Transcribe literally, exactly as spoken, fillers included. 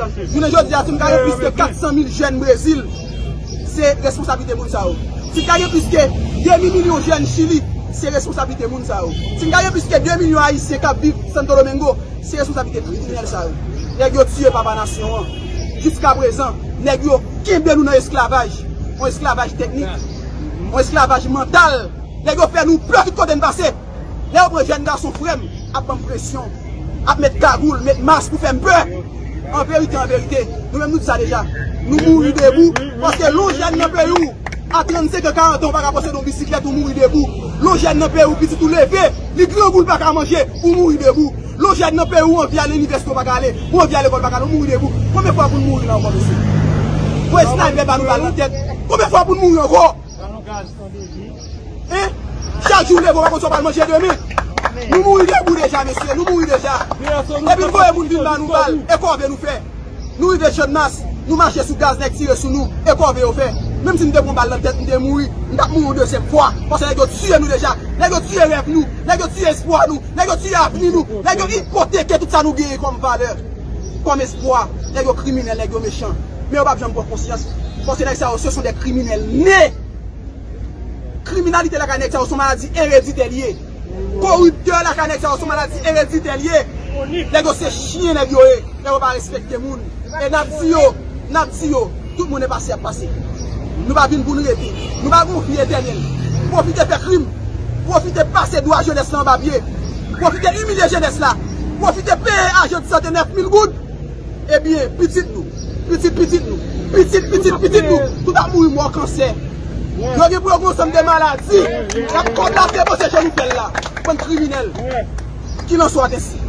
Jounen jodi a, si n ka gen plis ke kat san mil jèn Brezil, se responsablite moun sa yo. Si n ka gen plis ke demi milyon jèn Chili, se responsablite moun sa yo. Si n ka gen plis ke de milyon Ayisyen k ap viv Santo Domingo, se responsablite kriminèl sa yo. Nèg yo tiye papa nasyon an. Jiskaprezan, nèg yo kenbe nou nan esklavaj. Yon esklavaj teknik. Yon esklavaj mantal. Nèg yo fè nou pè tout kote n pase. Lè yo pran jèn gason frè m, ap ban m presyon, ap met kagoul, met mas pou fè m pè. An verite, an verite, nou menm nou di sa deja. Nou mouri debou, paske lè w jèn nan peyi w, a trannsenk an, karant an, ou pa ka posede yon bisiklèt, ou mouri debou. Lè w jèn nan peyi w, pitit ou leve, li grangou, li pa ka manje, ou mouri debou. Lè w jèn nan peyi w, ou anvi al inivèsite, ou pa ka ale, ou anvi al lekòl, ou pa ka ale, ou mouri debou. Konbyen fwa pou n mouri la ankò, mesye? Pou sniper ba nou bal nan tèt. Konbyen fwa pou n mouri ankò? Hein? Chak jou w leve, w pa konn sa w pral manje demen. Nou mouri debou deja, mesye, nou mouri deja. Epi n voye moun vin ba nou bal, e kòve nou fè. Nou rive Channmas, nou mache sou gaz, nèg tire sou nou, e kòve yo fè. Menm si m te pran bal nan tèt, m te mouri, m t ap mouri yon dezyèm fwa, paske nèg yo tiye nou deja. Nèg yo tiye rèv nou, nèg yo tiye espwa nou, nèg yo tiye avni nou, nèg yo ipoteke tout sa nou genyen kòm valè, kòm espwa. Nèg yo kriminèl, nèg yo mechan. Men yo p ap janm pran konsyans, paske nèg sa yo, ce sont des criminels nés. Kriminalite lakay nèg sa yo se yon maladi ereditè li ye. Koriptè lakay nèg sa yo se yon maladi ereditè li ye. Nèg yo se chen nèg yo ye. Nèg yo pa respekte moun. E n ap di yo, n ap di yo, tout moun e pase ap pase. Nou pa vin pou n rete. Nou pa gen yon vi etènèl. Pwofite fè krim. Pwofite pase dwa jenès la anba pye. Pwofite imilye jenès la. Pwofite peye ajan de sante nèf mil goud. Ebyen, pitit nou, pitit pitit nou, pitit pitit pitit nou, tout ap mouri mò kansè. Yo gen pou yo gen yon sanm de maladi. Y ap kòdate panse je nou fè l la. Bann kriminèl. Kilanswa, tèsi.